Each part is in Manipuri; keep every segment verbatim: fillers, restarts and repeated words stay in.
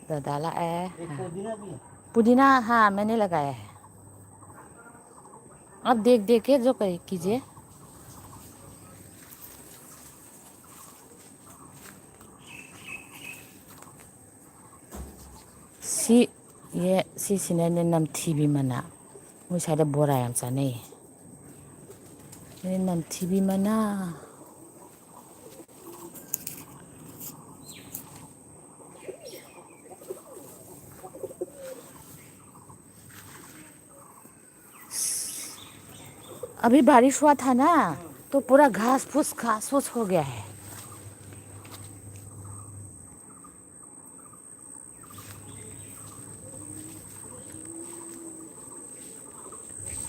दादा लाया है। हाँ। पुदीना भी है। पुदीना, हाँ, मैंने लगाया है। अब देख देख के जो कर कीजिए। ꯁꯤ, ये, ꯁꯤꯁꯤꯅꯅꯦ ꯅꯝꯊꯤꯕꯤ ꯃꯅꯥ꯫ ꯃꯣꯏ ꯁ꯭ꯋꯥꯏꯗ ꯕꯣꯔꯥ ꯌꯥꯝ ꯆꯥꯅꯩꯌꯦ꯫ ꯁꯤꯅ ꯅꯝꯊꯤꯕꯤ ꯃꯅꯥ꯫ अभी बारिश हुआ था ना, तो पूरा घास फूस, घास फूस हो गया है।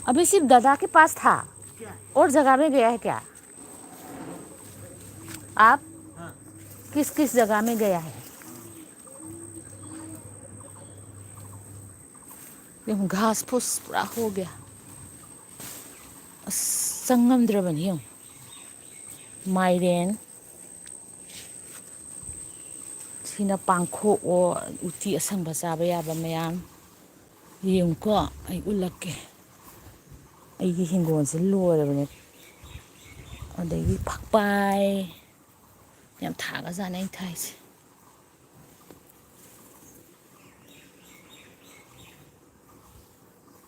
अभी सिर्फ दादा के पास था, और जगह में गया है क्या? आप किस किस जगह में गया है? देखो, घास फूस पूरा हो गया। ꯑꯁ, ꯆꯪꯉꯝꯗ꯭ꯔꯕꯅꯤ ꯌꯦꯡꯉꯣ꯫ ꯃꯥꯏꯔꯦꯟ, ꯁꯤꯅ ꯄꯥꯡꯈꯣꯛꯑꯣ, ꯎꯇꯤ ꯑꯁꯪꯕ ꯆꯥꯕ ꯌꯥꯕ ꯃꯌꯥꯝ꯫ ꯌꯦꯡꯉꯨꯀꯣ, ꯑꯩ ꯎꯠꯂꯛꯀꯦ꯫ ꯑꯩꯒꯤ ꯍꯤꯡꯒꯣꯜꯁꯦ ꯂꯣꯏꯔꯕꯅꯦ꯫ ꯑꯗꯒꯤ ꯐꯛꯄꯥꯏ꯫ ꯌꯥꯝ ꯊꯥꯒ꯭ꯔꯖꯥꯠꯅꯦ ꯑꯩ ꯊꯥꯏꯁꯦ꯫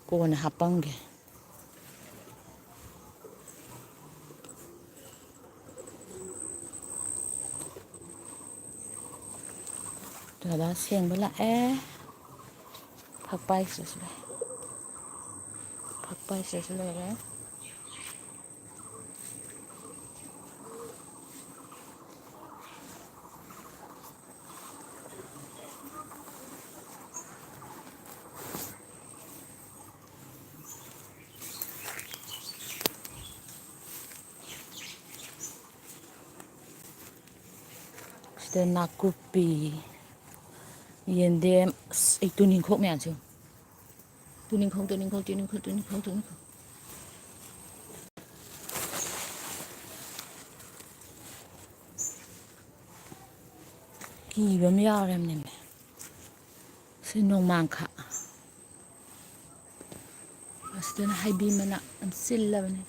ꯀꯣꯟꯅ ꯍꯥꯞꯄꯝꯒꯦ꯫ ꯗꯥꯗꯥ ꯁꯦꯡꯕ ꯂꯥꯛꯑꯦ꯫ ꯐꯛꯄꯥꯏꯁꯤꯁꯨ ꯂꯩ꯫ ꯐꯛꯄꯥꯏꯁꯤꯁꯨ ꯂꯩꯔꯦ꯫ ꯁꯤꯗ ꯅꯥꯀꯨꯞꯄꯤ, ꯌꯦꯟꯗꯦꯝ, ꯑꯁ, ꯑꯩ ꯇꯨꯅꯤꯡꯈꯣꯛ ꯃꯌꯥꯝꯁꯦ ꯌꯦꯡꯉꯨ꯫ ꯇꯨꯅꯤꯡꯈꯣꯛ, ꯇꯨꯅꯤꯡꯈꯣꯛ, ꯇꯨꯅꯤꯡꯈꯣꯛ, ꯇꯨꯅꯤꯡꯈꯣꯛ, ꯇꯨꯅꯤꯡꯈꯣꯛ꯫ ꯀꯤꯕ ꯑꯃ ꯌꯥꯎꯔꯦꯅꯦ꯫ ꯁꯤ ꯅꯣꯡꯃꯥꯡꯈꯥ꯫ ꯑꯁꯤꯗꯅ ꯍꯩꯕꯤ ꯃꯅꯥ ꯌꯥꯝ ꯆꯤꯜꯂꯕꯅꯤ꯫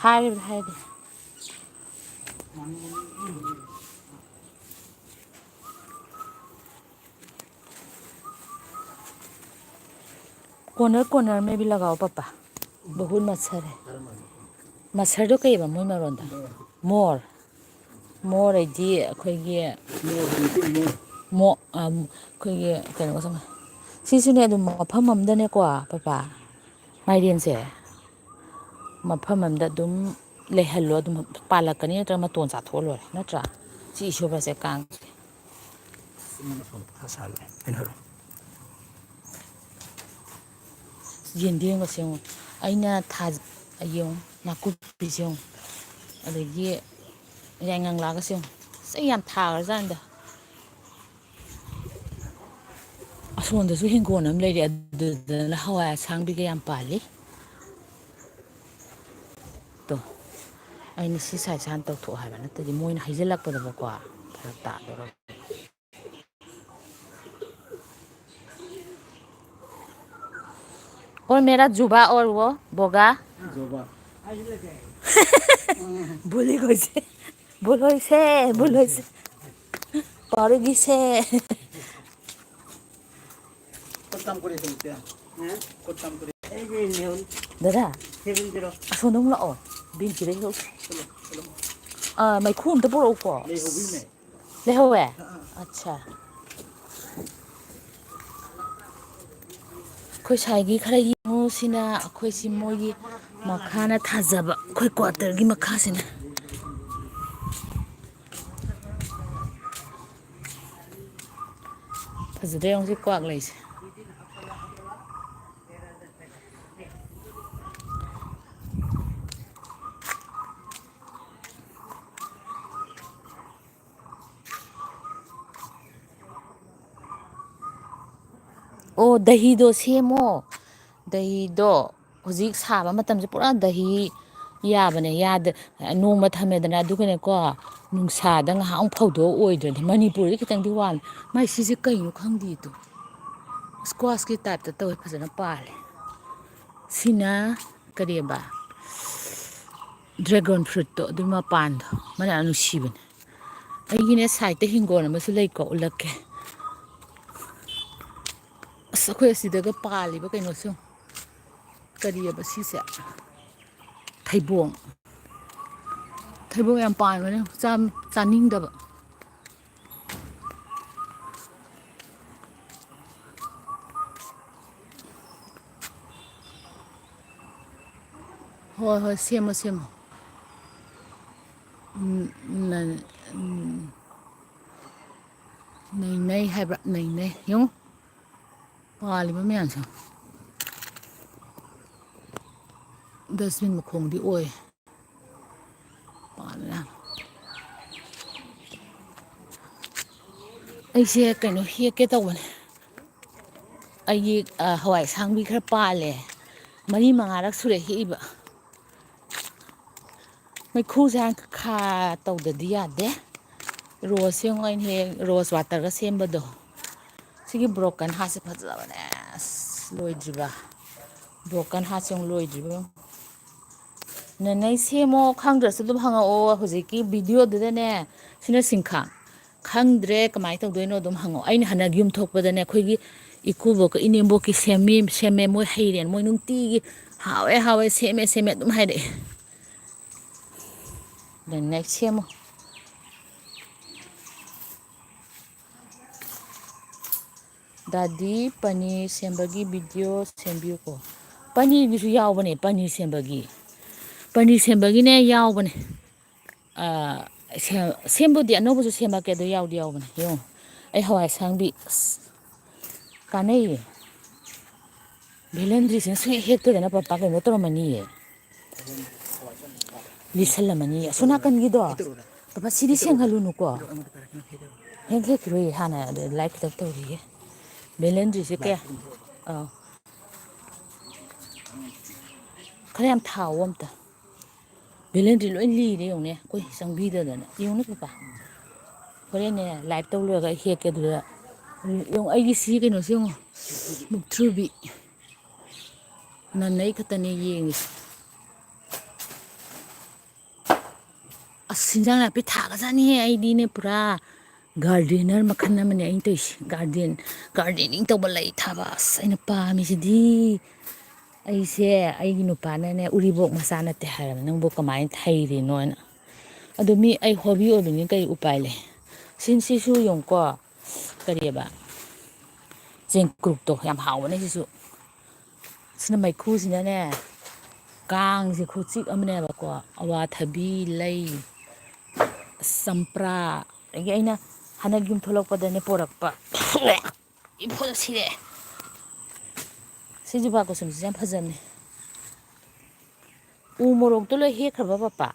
ꯍꯥꯏꯔꯤꯕꯅꯤ, ꯍꯥꯏꯔꯤꯕꯅꯤ꯫ Corner corner में भी लगाओ पापा, बहुत मच्छर है। ꯃꯁꯔꯗꯣ ꯀꯩꯕ ꯃꯣꯏ ꯃꯔꯣꯟꯗ? ꯃꯣꯔ꯫ ꯃꯣꯔ ꯍꯥꯏꯗꯤ ꯑꯩꯈꯣꯏꯒꯤ ꯃꯣ-, ꯑ, ꯑꯩꯈꯣꯏꯒꯤ ꯀꯩꯅꯣꯒ ꯆꯞ ꯃꯥꯟꯅꯩ꯫ ꯁꯤꯁꯨꯅꯦ ꯑꯗꯨꯝ ꯃꯐꯝ ꯑꯃꯗꯅꯦꯀꯣ ꯄꯄꯥ, ꯃꯥꯏꯔꯦꯟꯁꯦ ꯃꯐꯝ ꯑꯃꯗ ꯑꯗꯨꯝ ꯂꯩꯍꯜꯂꯣ, ꯑꯗꯨꯝ ꯄꯥꯜꯂꯛꯀꯅꯤ, ꯅꯠꯇ꯭ꯔꯒ ꯃꯇꯣꯟ ꯆꯥꯊꯣꯛꯑ ꯂꯣꯏꯔꯦ, ꯅꯠꯇ꯭ꯔꯥ? ꯁꯤ ꯏꯁꯨꯕꯁꯦ ꯀꯥꯡ꯫ ꯌꯦꯟꯗꯦꯝꯒꯁꯦ ꯌꯦꯡꯉꯨ꯫ ꯑꯩꯅ ꯊꯥ-, ꯌꯦꯡꯉꯨ, ꯅꯥꯀꯨꯞꯄꯤꯁꯦ ꯌꯦꯡꯉꯨ꯫ ꯑꯗꯒꯤ ꯌꯥꯏꯉꯪꯂꯥꯒꯁꯦ ꯌꯦꯡꯉꯨ꯫ ꯑꯁ, ꯑꯩ ꯌꯥꯝ ꯊꯥꯈ꯭ꯔꯖꯥꯠꯅꯤꯗ꯫ ꯑꯁꯣꯝꯗꯁꯨ ꯍꯤꯡꯒꯣꯜ ꯑꯃ ꯂꯩꯔꯦ, ꯑꯗꯨꯗꯅ ꯍꯋꯥꯏ ꯑꯁꯥꯡꯕꯤꯒ ꯌꯥꯝ ꯄꯥꯜꯂꯤ꯫ ꯇꯣ, ꯑꯩꯅ ꯁꯤ ꯁꯥꯏꯖ ꯍꯥꯟꯅ ꯇꯧꯊꯣꯛꯑꯣ ꯍꯥꯏꯕ ꯅꯠꯇ꯭ꯔꯗꯤ ꯃꯣꯏꯅ ꯍꯩꯖꯤꯜꯂꯛꯄꯗꯕꯀꯣ ꯐꯔꯛ ꯇꯥꯗꯣꯔꯕ꯫ और मेरा जुबा और वो बोगा। जोबा। भूल ही गई से। ꯕꯨꯂꯣꯏꯁꯦ, ꯕꯨꯂꯣꯏꯁꯦ꯫ ꯄꯥꯎꯔꯤꯒꯤꯁꯦ꯫ ꯀꯣꯠ ꯇꯥꯝ ꯀꯣꯔꯦ ꯇꯧꯁꯦ꯫ ꯍꯥ? ꯀꯣꯠ ꯇꯥꯝ ꯀꯣꯔꯦ꯫ ꯑꯩꯒꯤ ꯅꯦꯍꯨꯟ꯫ ꯗꯗꯥ, ꯁꯦꯝꯖꯤꯟꯁꯤꯔꯣ? ꯑꯁꯣꯝꯗ ꯑꯃꯨꯛ ꯂꯥꯛꯑꯣ꯫ ꯕꯤꯟꯁꯤꯗ ꯍꯦꯛ-, ꯆꯠꯂꯣ, ꯆꯠꯂꯣ꯫ ꯑꯥ, ꯃꯩꯈꯨ ꯑꯝꯇ ꯄꯨꯔꯛꯎꯀꯣ꯫ ꯂꯩꯍꯧꯕꯤꯅꯦ꯫ ꯂꯩꯍꯧꯋꯦ? ꯑꯥ, ꯑꯥ꯫ ꯑꯠꯁꯥ꯫ ꯑꯩꯈꯣꯏ ꯁꯥꯏꯒꯤ ꯈꯔ ꯌꯦꯡꯉꯨ꯫ ꯁꯤꯅ ꯑꯩꯈꯣꯏꯁꯤ ꯃꯣꯏꯒꯤ ꯃꯈꯥꯅ ꯊꯥꯖꯕ, ꯑꯩꯈꯣꯏ quarter ꯒꯤ ꯃꯈꯥꯁꯤꯅ꯫ ꯐꯖꯗ꯭ꯔꯥ ꯌꯦꯡꯉꯨ ꯁꯤ ꯀ꯭ꯋꯥꯛ ꯂꯩꯁꯦ꯫ ꯑꯣ, ꯗꯍꯤꯗꯣ ꯁꯦꯝꯃꯣ꯫ ꯗꯍꯤꯗꯣ ꯍꯧꯖꯤꯛ ꯁꯥꯕ ꯃꯇꯝꯁꯦ ꯄꯨꯔꯥ ꯗꯍꯤ, ꯌꯥꯕꯅꯦ, ꯌꯥꯗ-, ꯅꯣꯡꯃ ꯊꯝꯃꯦꯗꯅ, ꯑꯗꯨꯒꯅꯦꯀꯣ, ꯅꯨꯡꯁꯥꯗ ꯉꯥꯏꯍꯥꯛ ꯑꯃꯨꯛ ꯐꯧꯗꯣꯛꯑ ꯑꯣꯏꯗ꯭ꯔꯗꯤ꯫ ꯃꯅꯤꯄꯨꯔꯗꯤ ꯈꯤꯇꯪꯗꯤ ꯋꯥꯠꯂꯦ꯫ ꯃꯥꯏ ꯁꯤꯁꯦ ꯀꯩꯅꯣ ꯈꯪꯗꯦ ꯑꯗꯣ꯫ Squash ꯀꯤ type ꯇ ꯇꯧꯋꯦ, ꯐꯖꯅ ꯄꯥꯜꯂꯦ꯫ ꯁꯤꯅ ꯀꯔꯤꯑꯕ? Dragon fruit ꯇꯣ, ꯑꯗꯨ ꯃꯄꯥꯟꯗꯣ꯫ ꯃꯅꯥ ꯌꯥꯝ ꯅꯨꯡꯁꯤꯕꯅꯦ꯫ ꯑꯩꯒꯤꯅꯦ side ꯇ ꯍꯤꯡꯒꯣꯜ ꯑꯃꯁꯨ ꯂꯩꯀꯣ, ꯎꯠꯂꯛꯀꯦ꯫ ꯑꯁ, ꯑꯩꯈꯣꯏ ꯑꯁꯤꯗꯒ ꯄꯥꯜꯂꯤꯕ ꯀꯩꯅꯣꯁꯦ ꯌꯦꯡꯉꯨ꯫ ꯀꯔꯤꯑꯕ ꯁꯤꯁꯦ? ꯊꯩꯕꯣꯡ꯫ ꯊꯩꯕꯣꯡ ꯌꯥꯝ ꯄꯥꯟꯕꯅꯦ, ꯆꯥ-, ꯆꯥꯅꯤꯡꯗꯕ꯫ ꯍꯣꯏ, ꯍꯣꯏ, ꯁꯦꯝꯃꯣ, ꯁꯦꯝꯃꯣ꯫ ꯎꯝ, ꯅ-, ꯎꯝ, ꯅꯩꯅꯩ ꯍꯥꯏꯕ꯭ꯔꯥ? ꯅꯩꯅꯩ꯫ ꯌꯦꯡꯉꯨ꯫ ꯄꯥꯜꯂꯤꯕ ꯃꯌꯥꯝꯁꯦ꯫ Dustbin ꯃꯈꯣꯡꯗꯤ ꯑꯣꯏ꯫ ꯄꯥꯜꯂꯦ꯫ ꯑꯩꯁꯦ ꯀꯩꯅꯣ ꯍꯦꯛꯀꯦ ꯇꯧꯕꯅꯦ꯫ ꯑꯩꯒꯤ, ꯑ, ꯍꯋꯥꯏ ꯑꯁꯥꯡꯕꯤ ꯈꯔ ꯄꯥꯜꯂꯦ꯫ ꯃꯔꯤ ꯃꯉꯥꯔꯛ ꯁꯨꯔꯦ ꯍꯦꯛꯏꯕ꯫ ꯃꯩꯈꯨꯁꯦ ꯍꯥꯟꯅ ꯈꯥ ꯇꯧꯗꯗꯤ ꯌꯥꯗꯦ꯫ Rose ꯁꯦ ꯌꯦꯡꯉꯣ, ꯑꯩꯅ ꯍꯦꯛ rose water ꯒ ꯁꯦꯝꯕꯗꯣ꯫ ꯁꯤꯒꯤ broken heart ꯁꯦ ꯐꯖꯕꯅꯦ꯫ ꯑꯁ, ꯂꯣꯏꯗ꯭ꯔꯤꯕ꯫ Broken heart ꯁꯦ ꯌꯦꯡꯉꯨ, ꯂꯣꯏꯗ꯭ꯔꯤꯕ ꯌꯦꯡꯉꯨ꯫ ꯅꯦꯅꯦ ꯁꯦꯝꯃꯣ ꯈꯪꯗ꯭ꯔꯁꯨ ꯑꯗꯨꯝ ꯍꯪꯉꯛꯑꯣ꯫ ꯍꯧꯖꯤꯛꯀꯤ video ꯗꯨꯗꯅꯦ, ꯁꯤꯅ ꯁꯤꯡꯈꯥ꯫ ꯈꯪꯗ꯭ꯔꯦ ꯀꯃꯥꯏꯅ ꯇꯧꯗꯣꯏꯅꯣ ꯑꯗꯨꯝ ꯍꯪꯉꯛꯑꯣ꯫ ꯑꯩꯅ ꯍꯟꯗꯛ ꯌꯨꯝ ꯊꯣꯛꯄꯗꯅꯦ, ꯑꯩꯈꯣꯏꯒꯤ ꯏꯀꯨꯕꯣꯛꯀ ꯏꯅꯦꯝꯕꯣꯛꯀꯤ ꯁꯦꯝꯃꯤ, ꯁꯦꯝꯃꯦ, ꯃꯣꯏ ꯍꯩꯔꯦꯅ, ꯃꯣꯏ ꯅꯨꯡꯇꯤꯒꯤ "ꯍꯥꯎꯋꯦ, ꯍꯥꯎꯋꯦ, ꯁꯦꯝꯃꯦ, ꯁꯦꯝꯃꯦ" ꯑꯗꯨꯝ ꯍꯥꯏꯔꯛꯑꯦ꯫ ꯅꯦꯅꯦ ꯁꯦꯝꯃꯣ꯫ ꯗꯥꯗꯤ, ꯄꯅꯤꯔ ꯁꯦꯝꯕꯒꯤ video ꯁꯦꯝꯕꯤꯌꯨꯀꯣ꯫ ꯄꯅꯤꯔꯒꯤꯁꯨ ꯌꯥꯎꯕꯅꯦ, ꯄꯅꯤꯔ ꯁꯦꯝꯕꯒꯤ꯫ ꯄꯅꯤꯔ ꯁꯦꯝꯕꯒꯤꯅꯦ, ꯌꯥꯎꯕꯅꯦ꯫ ꯑꯥ, ꯁꯦꯝ-, ꯁꯦꯝꯕꯨꯗꯤ ꯑꯅꯧꯕꯁꯨ ꯁꯦꯝꯃꯛꯀꯦ, ꯑꯗꯣ ꯌꯥꯎꯗꯤ ꯌꯥꯎꯕꯅꯦ꯫ ꯌꯦꯡꯉꯣ, ꯑꯩ ꯍꯋꯥꯏ ꯑꯁꯥꯡꯕꯤ, ꯑꯁ, ꯀꯥꯟꯅꯩꯌꯦ꯫ ꯕꯦꯂꯟꯗ꯭ꯔꯤꯁꯤꯅ ꯁꯨꯡꯍꯦꯛ ꯍꯦꯛꯇꯗꯅ ꯄꯄꯥ ꯀꯩꯅꯣ ꯇꯧꯔꯝꯃꯅꯤꯌꯦ꯫ ꯂꯤꯠꯁꯜꯂꯝꯃꯅꯤ꯫ ꯑꯁꯣꯝ ꯅꯥꯀꯟꯒꯤꯗꯣ, ꯄꯄꯥ, ꯁꯤꯗꯤ ꯁꯦꯡꯍꯜꯂꯨꯅꯨꯀꯣ꯫ ꯍꯦꯛ ꯍꯦꯛꯈꯤꯔꯣꯏ, ꯍꯥꯟꯅ ꯑꯗꯨ light ꯈꯤꯇꯪ ꯇꯧꯔꯤꯌꯦ꯫ ꯕꯦꯂꯟꯗ꯭ꯔꯤꯁꯦ ꯀꯌꯥ? ꯑꯥ꯫ ꯈꯔ ꯌꯥꯝ ꯊꯥꯎꯑꯣ ꯑꯝꯇ꯫ ꯚꯦꯂꯦꯟꯗ꯭ꯔꯤ ꯂꯣꯏ ꯂꯤꯔꯦ ꯌꯦꯡꯉꯨꯅꯦ, ꯑꯩꯈꯣꯏ ꯆꯪꯕꯤꯗꯗꯅ꯫ ꯌꯦꯡꯉꯨꯅꯦ ꯄꯄꯥ, ꯍꯣꯔꯦꯟꯅꯦ live ꯇꯧ ꯂꯣꯏꯔꯒ ꯑꯩ ꯍꯦꯛꯀꯦ꯫ ꯑꯗꯨꯗ ꯌꯦꯡꯉꯨ, ꯑꯩꯒꯤ ꯁꯤ ꯀꯩꯅꯣꯁꯦ ꯌꯦꯡꯉꯨ, ꯃꯨꯛꯊ꯭ꯔꯨꯕꯤ꯫ ꯅꯟꯅꯩ ꯈꯛꯇꯅꯦ ꯌꯦꯡꯉꯤꯁꯦ꯫ ꯑꯁ, ꯍꯤꯟꯖꯥꯡ ꯅꯥꯄꯤ ꯊꯥꯒꯖꯥꯠꯅꯤꯍꯦ꯫ ꯑꯩꯗꯤꯅꯦ ꯄꯨꯔꯥ gardener ꯃꯈꯜ ꯑꯃꯅꯦ ꯑꯩꯅ ꯇꯧꯔꯤꯁꯦ꯫ Garden, gardening ꯇꯧꯕ, ꯂꯩ ꯊꯥꯕ꯫ ꯑꯁ, ꯑꯩꯅ ꯄꯥꯝꯃꯤꯁꯤꯗꯤ꯫ ꯑꯩꯁꯦ, ꯑꯩꯒꯤ ꯅꯨꯄꯥꯅꯅꯦ ꯎꯔꯤꯕꯣꯛ ꯃꯆꯥ ꯅꯠꯇꯦ ꯍꯥꯏꯔꯕ꯫ ꯅꯪꯕꯨ ꯀꯃꯥꯏꯅ ꯍꯩꯔꯤꯅꯣꯅ꯫ ꯑꯗꯣ ꯃꯤ, ꯑꯩ hobby ꯑꯣꯏꯕꯅꯤ, ꯀꯔꯤ ꯎꯄꯥꯏ ꯂꯩ? ꯁꯤꯟꯁꯤꯁꯨ ꯌꯦꯡꯉꯨꯀꯣ, ꯀꯔꯤꯑꯕ, ꯆꯦꯡꯀ꯭ꯔꯨꯞꯇꯣ ꯌꯥꯝ ꯍꯥꯎꯕꯅꯦ ꯁꯤꯁꯨ꯫ ꯁꯤꯅ ꯃꯩꯈꯨꯁꯤꯅꯅꯦ, ꯀꯥꯡꯁꯦ ꯈꯨꯆꯤꯛ ꯑꯃꯅꯦꯕꯀꯣ꯫ ꯑꯋꯥꯊꯕꯤ, ꯂꯩ, ꯆꯝꯄ꯭ꯔꯥ, ꯑꯗꯒꯤ ꯑꯩꯅ ꯍꯟꯗꯛ ꯌꯨꯝ ꯊꯣꯛꯂꯛꯄꯗꯅꯦ ꯄꯣꯔꯛꯄ꯫ ꯏꯐꯨꯜ ꯁꯤꯔꯦ꯫ ꯁꯤ ꯖꯨꯕꯥ ꯀꯨꯁꯨꯝꯁꯤꯁꯨ ꯌꯥꯝ ꯐꯖꯕꯅꯦ꯫ ꯎ ꯃꯣꯔꯣꯛꯇꯣ ꯂꯣꯏ ꯍꯦꯛꯈ꯭ꯔꯕ, ꯄꯄꯥ?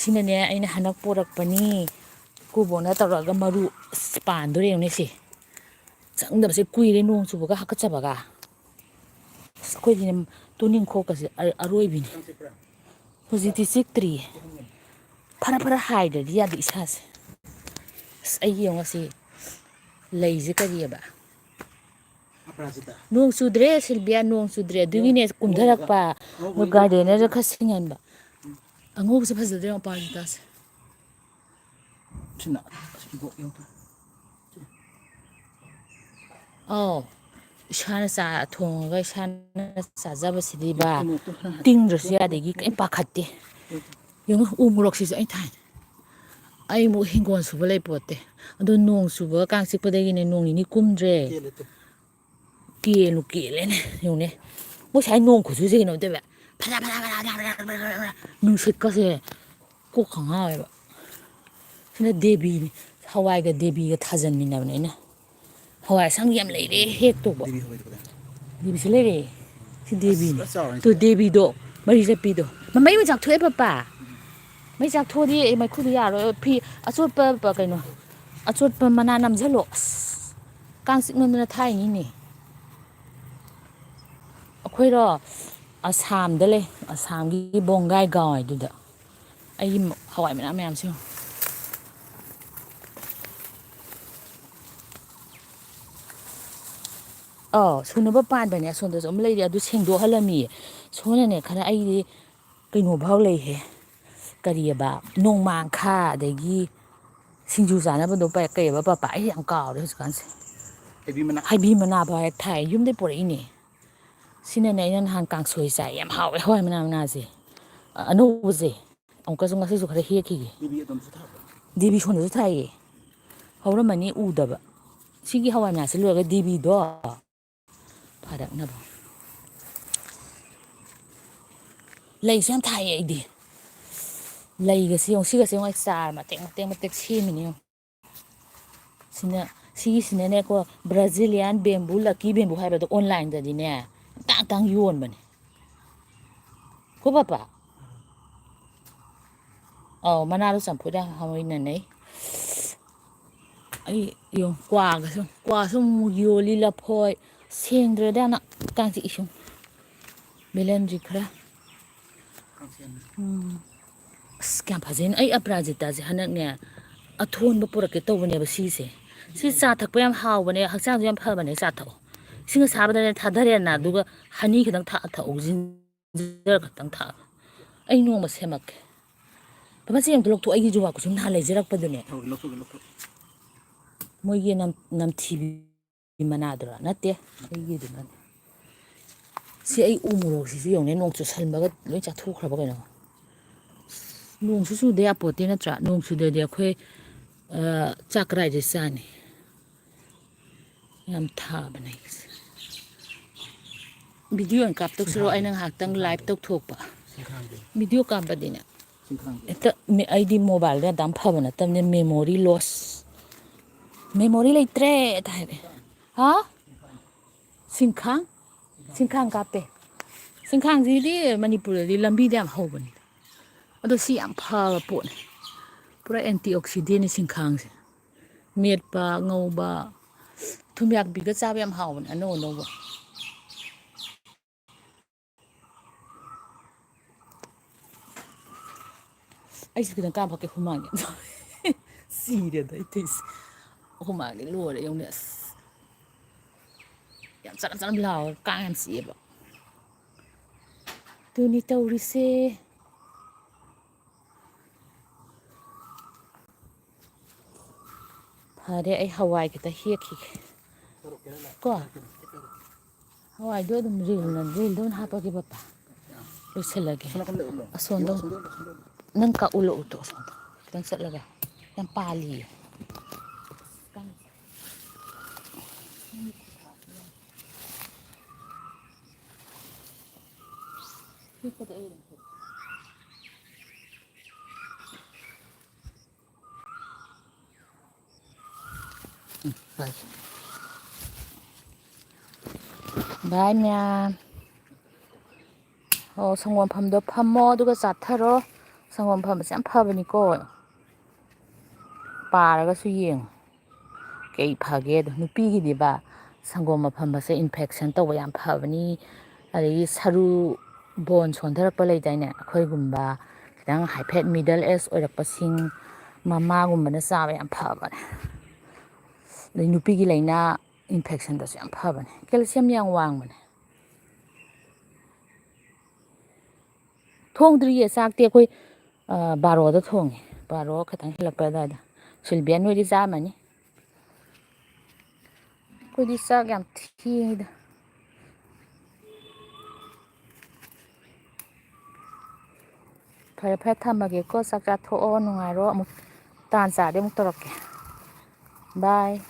ꯁꯤꯅꯅꯦ, ꯑꯩꯅ ꯍꯟꯗꯛ ꯄꯣꯔꯛꯄꯅꯤ꯫ ꯀꯨꯕꯣꯛꯅ ꯇꯧꯔꯒ ꯃꯔꯨ, ꯑꯁ, ꯄꯥꯟꯗꯣꯔꯦ ꯌꯦꯡꯉꯨꯅꯦ ꯁꯤ꯫ ꯆꯪꯗꯕꯁꯦ ꯀꯨꯏꯔꯦ, ꯅꯣꯡ ꯆꯨꯕꯒ ꯍꯥꯀꯠꯆꯕꯒ꯫ ꯑꯁ, ꯑꯩꯈꯣꯏꯗꯤꯅꯦ, ꯇꯨꯅꯤꯡꯈꯣꯛꯀꯁꯦ ꯑ-, ꯑꯔꯣꯏꯕꯤꯅꯤ꯫ ꯍꯧꯖꯤꯛꯇꯤ ꯆꯤꯛꯇ꯭ꯔꯤꯌꯦ꯫ ꯐꯔ ꯐꯔ ꯍꯥꯏꯗ꯭ꯔꯗꯤ ꯌꯥꯗꯦ ꯏꯁꯥꯁꯦ꯫ ꯑꯁ, ꯑꯩ ꯌꯦꯡꯉꯣ ꯁꯤ ꯂꯩꯁꯦ ꯀꯔꯤꯑꯕ? ꯅꯣꯡ ꯆꯨꯗ꯭ꯔꯦ, ꯁꯤꯜꯕꯤꯌꯥ, ꯅꯣꯡ ꯆꯨꯗ꯭ꯔꯦ꯫ ꯑꯗꯨꯒꯤꯅꯦ ꯀꯨꯝꯊꯔꯛꯄ꯫ ꯑꯗꯣ gardenerꯗ ꯈꯔ ꯁꯤꯡꯍꯟꯕ꯫ ꯑꯉꯧꯕꯁꯦ ꯐꯖꯗ꯭ꯔꯦ, ꯃꯄꯥꯟꯒꯤ ꯀꯥꯁꯦ꯫ ꯁꯤꯅ ꯑꯁ, ꯏꯕꯣꯛ ꯌꯦꯡꯉꯨ꯫ ꯑꯧ, ꯏꯁꯥꯅ ꯆꯥ ꯊꯣꯡꯉꯒ ꯏꯁꯥꯅ ꯆꯥꯖꯕꯁꯤꯗꯤꯕ, ꯎꯃꯣꯔꯣꯛꯇꯣ ꯈꯔ ꯍꯥꯞ-, ꯇꯤꯡꯗ꯭ꯔꯁꯨ ꯌꯥꯗꯒꯤ ꯀꯩꯝ ꯄꯥꯈꯠꯇꯦ꯫ ꯌꯦꯡꯉꯨ, ꯎ ꯃꯣꯔꯣꯛꯁꯤꯁꯨ ꯑꯩ ꯊꯥꯏꯅꯦ꯫ ꯑꯩ ꯑꯃꯨꯛ ꯍꯤꯡꯒꯣꯜ ꯁꯨꯕ ꯂꯩꯄꯣꯠꯇꯦ꯫ ꯑꯗꯣ ꯅꯣꯡ ꯆꯨꯕꯒ ꯀꯥꯡ ꯆꯤꯛꯄꯗꯒꯤꯅꯦ ꯅꯣꯡ ꯅꯤꯅꯤ ꯀꯨꯝꯗ꯭ꯔꯦ꯫ ꯀꯦꯜꯂꯦ ꯇꯨ꯫ ꯀꯦꯜꯂꯨ ꯀꯦꯜꯂꯦꯅꯦ, ꯌꯦꯡꯉꯨꯅꯦ꯫ ꯃꯣꯏ ꯁ꯭ꯋꯥꯏ ꯅꯣꯡ ꯈꯨꯆꯨꯁꯦ ꯀꯩꯅꯣꯝ ꯇꯧꯋꯦ꯫ ꯐꯔꯥ, ꯐꯔꯥ, ꯐꯔꯥ, ꯅꯨꯡꯁꯤꯠꯀꯁꯦ ꯀꯣꯛꯀ ꯉꯥꯎꯋꯦꯕ꯫ ꯁꯤꯅ ꯗꯦꯕꯤꯅꯤ꯫ ꯍꯋꯥꯏꯒ ꯗꯦꯕꯤꯒ ꯊꯥꯖꯟꯃꯤꯟꯅꯕꯅꯦ ꯑꯩꯅ꯫ ꯍꯋꯥꯏ ꯑꯁꯥꯡꯕꯤ ꯌꯥꯝ ꯂꯩꯔꯦ ꯍꯦꯛꯇꯧꯕ꯫ ꯗꯦꯕꯤ ꯍꯋꯥꯏꯗꯣ ꯀꯗꯥꯏ? ꯗꯦꯕꯤꯁꯤ ꯂꯩꯔꯦ꯫ ꯁꯤ ꯗꯦꯕꯤꯅꯤ꯫ ꯑꯁ, ꯐꯖꯅ ꯆꯥꯎꯔꯦ ꯇꯨ ꯁꯤꯗꯤ꯫ ꯗꯦꯕꯤꯗꯣ, ꯃꯔꯤ ꯆꯠꯄꯤꯗꯣ꯫ ꯃꯃꯩ ꯑꯣꯏꯅ ꯆꯥꯛꯊꯣꯛꯑꯦ ꯄꯄꯥ꯫ ꯃꯩ ꯆꯥꯛꯊꯣꯛꯑꯗꯤ ꯑꯩ ꯃꯩꯈꯨꯗꯣ ꯌꯥꯔꯣꯏ꯫ ꯐꯤ ꯑꯆꯣꯠꯄ ꯄ-, ꯀꯩꯅꯣ, ꯑꯆꯣꯠꯄ ꯃꯅꯥ ꯅꯝꯁꯤꯜꯂꯣ꯫ ꯑꯁ, ꯀꯥꯡ ꯆꯤꯛꯃꯟꯗꯅ ꯊꯥꯏꯅꯤꯅꯦ꯫ ꯑꯩꯈꯣꯏꯔꯣ? ꯑꯁꯥꯝꯗ ꯂꯩ, ꯑꯁꯥꯝꯒꯤ ꯕꯣꯡꯒꯥꯏ ꯒꯥꯎ ꯍꯥꯏꯗꯨꯗ꯫ ꯑꯩꯒꯤ ꯍꯋꯥꯏ ꯃꯅꯥ ꯃꯌꯥꯝꯁꯦ ꯌꯦꯡꯉꯨ꯫ ꯑꯧ, ꯁꯨꯅꯕ ꯄꯥꯟꯕꯅꯦ꯫ ꯑꯁꯣꯝꯗꯁꯨ ꯑꯃ ꯂꯩꯔꯤ, ꯑꯗꯨ ꯁꯦꯡꯗꯣꯛꯍꯜꯂꯝꯃꯤꯌꯦ꯫ ꯁꯣꯝꯅꯅꯦ ꯈꯔ ꯑꯩꯗꯤ ꯀꯩꯅꯣ ꯐꯥꯎ ꯂꯩꯍꯦ꯫ ꯀꯔꯤꯑꯕ, ꯅꯣꯡꯃꯥꯡꯈꯥ, ꯑꯗꯒꯤ ꯁꯤꯡꯖꯨ ꯆꯥꯅꯕꯗꯣ ꯄ-, ꯀꯩꯑꯕ ꯄꯄꯥ? ꯑꯩ ꯌꯥꯝ ꯀꯥꯎꯔꯦ ꯍꯧꯖꯤꯛꯀꯥꯟꯁꯦ꯫ ꯍꯩꯕꯤ ꯃꯅꯥ꯫ ꯍꯩꯕꯤ ꯃꯅꯥ ꯐꯥꯎ ꯍꯦꯛ ꯊꯥꯏ, ꯌꯨꯝꯗꯩ ꯄꯨꯔꯛꯏꯅꯦ꯫ ꯁꯤꯅꯅꯦ ꯑꯩꯅ ꯅꯍꯥꯟ ꯀꯥꯡꯁꯣꯏ ꯆꯥꯏ, ꯌꯥꯝ ꯍꯥꯎꯋꯦ ꯍꯋꯥꯏ ꯃꯅꯥ ꯃꯅꯥꯁꯦ꯫ ꯑ-, ꯑꯅꯧꯕꯁꯦ꯫ ꯑꯃꯨꯛꯀꯁꯨ ꯉꯁꯤꯁꯨ ꯈꯔ ꯍꯦꯛꯈꯤꯒꯦ꯫ ꯗꯦꯕꯤ ꯑꯗꯣꯝꯁꯨ ꯊꯥꯕ꯭ꯔꯣ? ꯗꯦꯕꯤ ꯁꯣꯝꯗꯁꯨ ꯊꯥꯏꯌꯦ꯫ ꯍꯧꯔꯝꯃꯅꯤ ꯎꯗꯕ꯫ ꯁꯤꯒꯤ ꯍꯋꯥꯏ ꯃꯅꯥꯁꯦ ꯂꯣꯏꯔꯒ ꯗꯦꯕꯤꯗꯣ ꯐꯥꯔꯛꯅꯕ꯫ ꯂꯩꯁꯨ ꯌꯥꯝ ꯊꯥꯏꯌꯦ ꯑꯩꯗꯤ꯫ ꯂꯩꯒꯁꯦ ꯌꯦꯡꯉꯨ, ꯁꯤꯒꯁꯦ ꯌꯦꯡꯉꯨ, ꯑꯩ ꯆꯥꯔ ꯃꯇꯦꯛ ꯃꯇꯦꯛ ꯃꯇꯦꯛ ꯁꯦꯝꯃꯤꯅꯦ ꯌꯦꯡꯉꯨ꯫ ꯁꯤꯅ, ꯁꯤꯒꯤꯁꯤꯅꯅꯦꯀꯣ, Brazilian bamboo, lucky bamboo ꯍꯥꯏꯕꯗꯣ online-ꯗꯗꯤꯅꯦ ꯇꯥꯡ ꯇꯥꯡ ꯌꯣꯟꯕꯅꯦ꯫ ꯀꯣ ꯄꯥꯄꯥ? ꯑꯧ, ꯃꯅꯥꯗꯣ ꯆꯝꯐꯨꯠ ꯌꯥꯝ ꯍꯥꯎꯅ ꯅꯩ꯫ ꯑꯩ ꯌꯦꯡꯉꯨ, ꯀ꯭ꯋꯥꯒꯁꯨ, ꯀ꯭ꯋꯥꯁꯨ ꯑꯃꯨꯛ ꯌꯣꯜꯂꯤ, ꯂꯐꯣꯏ꯫ ꯁꯦꯡꯗ꯭ꯔꯦꯗ ꯌꯥꯝꯅ꯫ ꯀꯥꯡ ꯆꯤꯛꯏ ꯁꯨꯝ꯫ ꯕꯦꯂꯦꯟꯗ꯭ꯔꯤ ꯈꯔ꯫ ꯎꯝ꯫ ꯑꯁ, ꯀꯌꯥꯝ ꯐꯖꯩꯅꯣ꯫ ꯑꯩ ꯑꯄꯔꯥꯖꯤꯇꯥꯁꯦ ꯍꯟꯗꯛꯅꯦ ꯑꯊꯣꯟꯕ ꯄꯨꯔꯛꯀꯦ ꯇꯧꯕꯅꯦꯕ ꯁꯤꯁꯦ꯫ ꯁꯤ ꯆꯥ ꯊꯛꯄ ꯌꯥꯝ ꯍꯥꯎꯕꯅꯦ, ꯍꯛꯆꯥꯡꯁꯨ ꯌꯥꯝ ꯐꯕꯅꯦ꯫ ꯆꯥ ꯊꯛꯑꯣ꯫ ꯏꯁꯤꯡ ꯑꯁꯥꯕꯗꯅꯦ ꯊꯥꯗꯔꯦꯅ, ꯑꯗꯨꯒ honey ꯈꯤꯇꯪ ꯊꯥꯛꯑ ꯊꯛꯑꯣ꯫ ꯖꯤꯟꯖꯔ ꯈꯛꯇꯪ ꯊꯥꯛꯑꯒ꯫ ꯑꯩ ꯅꯣꯡꯃ ꯁꯦꯝꯃꯛꯀꯦ꯫ ꯃꯆꯦ ꯑꯝꯇ ꯂꯧꯊꯣꯛ, ꯑꯩꯒꯤ ꯖꯨꯕꯥ ꯀꯨꯁꯨꯝ ꯅꯍꯥꯟ ꯂꯩꯖꯔꯛꯄꯗꯨꯅꯦ꯫ ꯂꯧꯊꯣꯛꯀꯦ, ꯂꯧꯊꯣꯛꯀꯦ, ꯂꯧꯊꯣꯛꯀꯦ꯫ ꯃꯣꯏꯒꯤ ꯅꯝ-, ꯅꯝꯊꯤꯕꯤ ꯃꯅꯥꯗꯨꯔꯥ? ꯅꯠꯇꯦ, ꯑꯩꯒꯤꯗꯨꯅꯅꯦ꯫ ꯁꯤ ꯑꯩ ꯎ ꯃꯣꯔꯣꯛꯁꯤꯁꯨ ꯌꯦꯡꯉꯨꯅꯦ, ꯅꯣꯡ ꯆꯨꯁꯟꯕꯒ ꯂꯣꯏ ꯆꯥꯊꯣꯛꯈ꯭ꯔꯕ ꯀꯩꯅꯣ꯫ ꯅꯣꯡꯁꯨ ꯆꯨꯗ ꯌꯥꯄꯣꯠꯇꯦ ꯅꯠꯇ꯭ꯔꯥ? ꯅꯣꯡ ꯆꯨꯗ꯭ꯔꯗꯤ ꯑꯩꯈꯣꯏ, ꯑ, ꯆꯥꯛ ꯀꯗꯥꯏꯗꯩ ꯆꯥꯅꯤ? ꯌꯥꯝ ꯊꯥꯕꯅꯦ ꯑꯩꯒꯤꯁꯦ꯫ Video ꯑꯣꯏꯅ ꯀꯥꯞꯇꯣꯛꯁꯤꯔꯣ? ꯑꯩꯅ ꯉꯥꯏꯍꯥꯛꯇꯪ live ꯇꯧꯊꯣꯛꯄ꯫ ꯁꯤꯡꯈꯥꯡꯗꯤ꯫ Video ꯀꯥꯞꯄꯗꯤꯅꯦ꯫ ꯁꯤꯡꯈꯥꯡꯗꯤ꯫ ꯍꯦꯛꯇ ꯃꯦ-, ꯑꯩꯗꯤ mobile-ꯗ ꯑꯗꯥꯝ ꯐꯕ ꯅꯠꯇꯕꯅꯤꯅ memory loss꯫ Memory ꯂꯩꯇ꯭ꯔꯦ ꯇ ꯍꯥꯏꯔꯦ꯫ ꯍꯥ? ꯁꯤꯡꯈꯥꯡ? ꯁꯤꯡꯈꯥꯡ ꯀꯥꯞꯄꯦ꯫ ꯁꯤꯡꯈꯥꯡꯁꯤꯗꯤ ꯃꯅꯤꯄꯨꯔꯗꯗꯤ ꯂꯝꯕꯤꯗ ꯌꯥꯝ ꯍꯧꯕꯅꯤ꯫ ꯑꯗꯣ ꯁꯤ ꯌꯥꯝ ꯐꯕ ꯄꯣꯠꯅꯤ꯫ ꯄꯨꯔꯥ antioxidant-ꯅꯤ ꯁꯤꯡꯈꯥꯡꯁꯦ꯫ ꯃꯦꯠꯄ, ꯉꯧꯕ, ꯊꯨꯝꯌꯥꯛꯄꯤꯒ ꯆꯥꯕ ꯌꯥꯝ ꯍꯥꯎꯕꯅꯦ, ꯑꯅꯧ ꯑꯅꯧꯕ꯫ ꯑꯩꯁꯨ ꯈꯤꯇꯪ ꯀꯥꯞꯄꯛꯀꯦ, ꯍꯨꯃꯥꯡꯒꯤ꯫ ꯁꯤꯔꯦꯗ ꯑꯩ ꯇꯧꯏꯁꯦ꯫ ꯍꯨꯃꯥꯡꯗꯤ ꯂꯣꯏꯔꯦ, ꯌꯦꯡꯉꯨꯅꯦ, ꯑꯁ꯫ ꯌꯥꯝ ꯆꯅꯝ ꯆꯅꯝ ꯂꯥꯎꯔꯒ ꯀꯥꯡ ꯌꯥꯝ ꯆꯤꯛꯑꯦꯕ꯫ ꯑꯗꯨꯅꯤ ꯇꯧꯔꯤꯁꯦ꯫ ꯐꯔꯦ, ꯑꯩ ꯍꯋꯥꯏ ꯈꯤꯇ ꯍꯦꯛꯈꯤꯒꯦ꯫ ꯀꯣ? ꯍꯋꯥꯏꯗꯣ ꯑꯗꯨꯝ ꯔꯤꯜꯅ, ꯔꯤꯜꯗ ꯑꯣꯏꯅ ꯍꯥꯞꯄꯒꯦ, ꯄꯄꯥ꯫ ꯂꯣꯏꯁꯤꯜꯂꯒꯦ꯫ ꯑꯁꯣꯝꯗ ꯑꯃꯨꯛ꯫ ꯅꯪ ꯀꯛ ꯎꯠꯂꯛꯎ ꯇꯣ, ꯑꯁꯣꯝꯗ꯫ ꯈꯤꯇꯪ ꯆꯠꯂꯒ꯫ ꯌꯥꯝ ꯄꯥꯜꯂꯤꯌꯦ꯫ ꯎꯝ, ꯕꯥꯏ꯫ ꯕꯥꯏ ꯃꯌꯥꯝ꯫ ꯑꯣ, ꯁꯪꯒꯣꯝ ꯐꯝꯗꯣ ꯐꯝꯃꯣ, ꯑꯗꯨꯒ ꯆꯥꯊꯔꯣ꯫ ꯁꯪꯒꯣꯝ ꯐꯝꯕꯁꯦ ꯌꯥꯝ ꯐꯕꯅꯤꯀꯣ꯫ ꯄꯥꯔꯒꯁꯨ ꯌꯦꯡꯉꯨ꯫ ꯀꯩ ꯐꯒꯦꯗꯣ, ꯅꯨꯄꯤꯒꯤꯗꯤꯕ, ꯁꯪꯒꯣꯝ ꯑꯐꯝꯕꯁꯦ infection ꯇꯧꯕ ꯌꯥꯝ ꯐꯕꯅꯤ꯫ ꯑꯗꯒꯤ ꯁꯔꯨ, bone ꯁꯣꯟꯊꯔꯛꯄ ꯂꯩꯗꯥꯏꯅꯦ, ꯑꯩꯈꯣꯏꯒꯨꯝꯕ ꯈꯤꯇꯪ ꯍꯥꯏꯐꯦꯠ middle age ꯑꯣꯏꯔꯛꯄꯁꯤꯡ, ꯃꯃꯥꯒꯨꯝꯕꯅ ꯆꯥꯕ ꯌꯥꯝ ꯐꯕꯅꯦ꯫ ꯑꯗꯩ ꯅꯨꯄꯤꯒꯤ ꯂꯥꯏꯅꯥ, infectionꯗꯁꯨ ꯌꯥꯝ ꯐꯕꯅꯦ, calcium ꯌꯥꯝ ꯋꯥꯡꯕꯅꯦ꯫ ꯊꯣꯡꯗ꯭ꯔꯤꯌꯦ ꯆꯥꯛꯇꯤ ꯑꯩꯈꯣꯏ, ꯑ, ꯕꯥꯔꯣꯗ ꯊꯣꯡꯉꯦ꯫ ꯕꯥꯔꯣ ꯈꯤꯇꯪ ꯍꯦꯜꯂꯛꯄ ꯑꯗꯨꯋꯥꯏꯗ꯫ ꯁꯤꯜꯚꯤꯌꯥ ꯅꯣꯏꯗꯤ ꯆꯥꯔꯝꯃꯅꯤ꯫ ꯑꯩꯈꯣꯏꯗꯤ ꯆꯥꯛ ꯌꯥꯝ ꯊꯦꯡꯉꯤꯗ꯫ ꯐꯔꯦ, ꯐꯔꯦ, ꯊꯝꯃꯒꯦꯀꯣ꯫ ꯆꯥꯛ ꯆꯥꯊꯣꯛꯑꯣ, ꯅꯨꯡꯉꯥꯏꯔꯣ꯫ ꯑꯃꯨꯛ ꯇꯥꯟ ꯆꯥꯔꯗꯤ ꯑꯃꯨꯛ ꯇꯧꯔꯛꯀꯦ꯫ Bye꯫